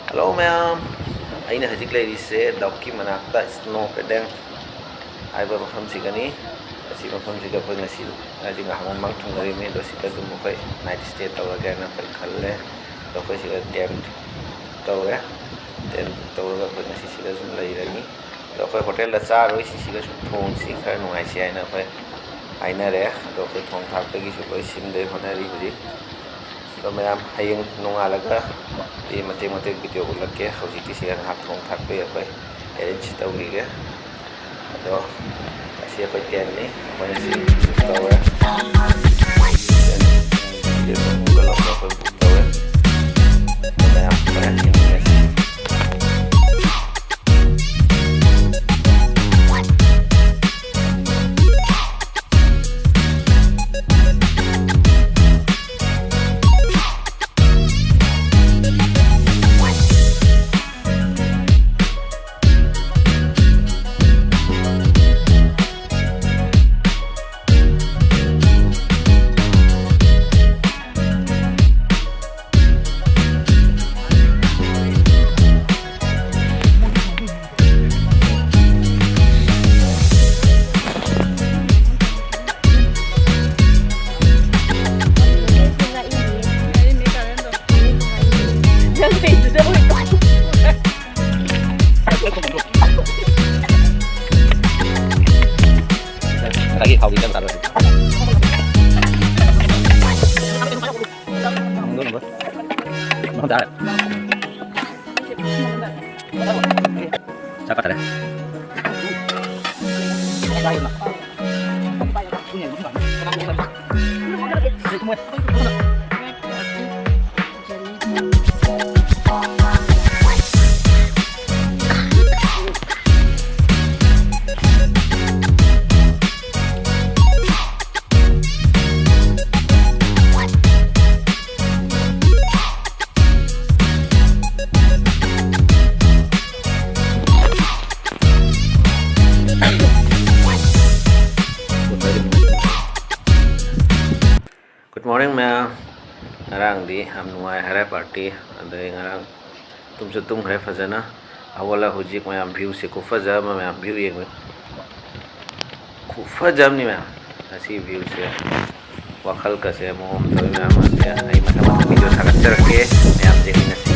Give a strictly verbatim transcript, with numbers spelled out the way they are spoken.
Hello ꯃꯌꯥꯝ, ꯑꯩꯅ ꯍꯧꯖꯤꯛ ꯂꯩꯔꯤꯁꯦ ꯗꯥꯎꯀꯤ ꯃꯅꯥꯛꯇ ꯁ꯭ꯅꯣ ꯄꯦꯗꯦꯡ ꯍꯥꯏꯕ ꯃꯐꯝꯁꯤꯒꯅꯤ꯫ ꯑꯁꯤ ꯃꯐꯝꯁꯤꯗ ꯑꯩꯈꯣꯏ ꯉꯁꯤ ꯍꯥꯏꯗꯤ ꯉꯥꯏꯍꯥꯛ ꯃꯃꯥꯡ ꯊꯨꯡꯅꯔꯤꯕꯅꯤ, ꯑꯗꯣ ꯁꯤꯗ ꯑꯗꯨꯝ ꯑꯩꯈꯣꯏ ꯅꯥꯏꯠ ꯁ꯭ꯇꯦ ꯇꯧꯔꯒꯦꯅ ꯑꯩꯈꯣꯏ ꯈꯜꯂꯦ꯫ ꯑꯗꯣ ꯑꯩꯈꯣꯏ ꯁꯤꯗ ꯇꯦꯟꯠ ꯇꯧꯔꯦ, ꯇꯦꯟꯠ ꯕꯨꯛ ꯇꯧꯔꯒ ꯑꯩꯈꯣꯏ ꯉꯁꯤ ꯁꯤꯗ ꯁꯨꯝ ꯂꯩꯔꯅꯤ꯫ ꯑꯗꯣ ꯑꯩꯈꯣꯏ ꯍꯣꯇꯦꯜꯗ ꯆꯥꯔꯣꯏ, ꯁꯤꯁꯤꯒ ꯁꯨꯝ ꯊꯣꯡꯁꯤ, ꯈꯔ ꯅꯨꯡꯉꯥꯏꯁꯤ ꯍꯥꯏꯅ ꯑꯩꯈꯣꯏ ꯍꯥꯏꯅꯔꯦ꯫ ꯑꯗꯣ ꯑꯩꯈꯣꯏ ꯊꯣꯡ ꯊꯥꯛꯄꯒꯤꯁꯨ ꯂꯣꯏ ꯁꯤꯟꯗꯣꯏ ꯍꯣꯠꯅꯔꯤ ꯍꯧꯖꯤꯛ꯫ ꯑꯗꯣ ꯃꯌꯥꯝ ꯍꯌꯦꯡ ꯅꯣꯡꯉꯥꯜꯂꯒ ꯑꯩ ꯃꯇꯦꯛ ꯃꯇꯦꯛ ꯚꯤꯗꯤꯑꯣ ꯎꯠꯂꯛꯀꯦ꯫ ꯍꯧꯖꯤꯛꯇꯤ ꯁꯤꯗ ꯉꯥꯏꯍꯥꯛ ꯊꯣꯡ ꯊꯥꯛꯄꯒꯤ ꯑꯩꯈꯣꯏ ꯑꯦꯔꯦꯟꯖ ꯇꯧꯈꯤꯒꯦ꯫ ꯑꯗꯣ ꯑꯁꯤ ꯑꯩꯈꯣꯏ ꯇꯦꯟꯠꯅꯤ, ꯑꯩꯈꯣꯏꯅ ꯁꯤ ꯕꯨꯛ ꯇꯧꯔꯦ꯫ ꯇꯦꯟꯠ ꯕꯨꯛ ꯇꯧꯔꯦ꯫ ꯑꯗꯣ ꯃꯌꯥꯝ ꯍꯣꯔꯦꯟ ꯌꯦꯡꯃꯤꯟꯅꯁꯤ꯫ ꯉꯁꯥꯏꯒꯤ ꯊꯥꯎꯗꯤ ꯀꯌꯥꯝ ꯆꯥꯔꯣꯏ? ꯅꯪꯗꯣ ꯅꯝꯕꯔ꯫ ꯅꯪ ꯆꯥꯔꯦ꯫ ꯆꯥꯛ ꯀꯠꯇꯔꯦ꯫ Good morning, ma'am. ꯉꯔꯥꯡꯗꯤ ꯌꯥꯝ ꯅꯨꯡꯉꯥꯏ ꯍꯥꯏꯔꯦ ꯄꯥꯔꯇꯤ꯫ ꯑꯗꯩ ꯉꯔꯥꯡ ꯇꯨꯝꯁꯨ ꯇꯨꯝꯈ꯭ꯔꯦ ꯐꯖꯅ꯫ ꯍꯧꯒꯠꯂ ꯍꯧꯖꯤꯛ ꯃꯌꯥꯝ ꯚ꯭ꯌꯨꯁꯦ ꯈꯨꯐꯖ ꯑꯃ, ꯃꯌꯥꯝ ꯚ꯭ꯌꯨ ꯌꯦꯡꯕ ꯈꯨꯐꯖ ꯑꯃꯅꯤ ꯃꯌꯥꯝ꯫ ꯉꯁꯤ ꯚ꯭ꯌꯨꯁꯦ ꯋꯥꯈꯜꯒꯁꯦ ꯃꯑꯣꯡ ꯑꯃ ꯇꯧꯋꯤ ꯃꯌꯥꯝ ꯑꯁꯦ꯫ ꯑꯩ ꯃꯊꯪ ꯃꯊꯪ ꯚꯤꯗꯤꯑꯣ ꯊꯥꯒꯠꯆꯔꯛꯀꯦ꯫ ꯃꯌꯥꯝꯁꯦ ꯌꯦꯡꯃꯤꯟꯅꯁꯤ꯫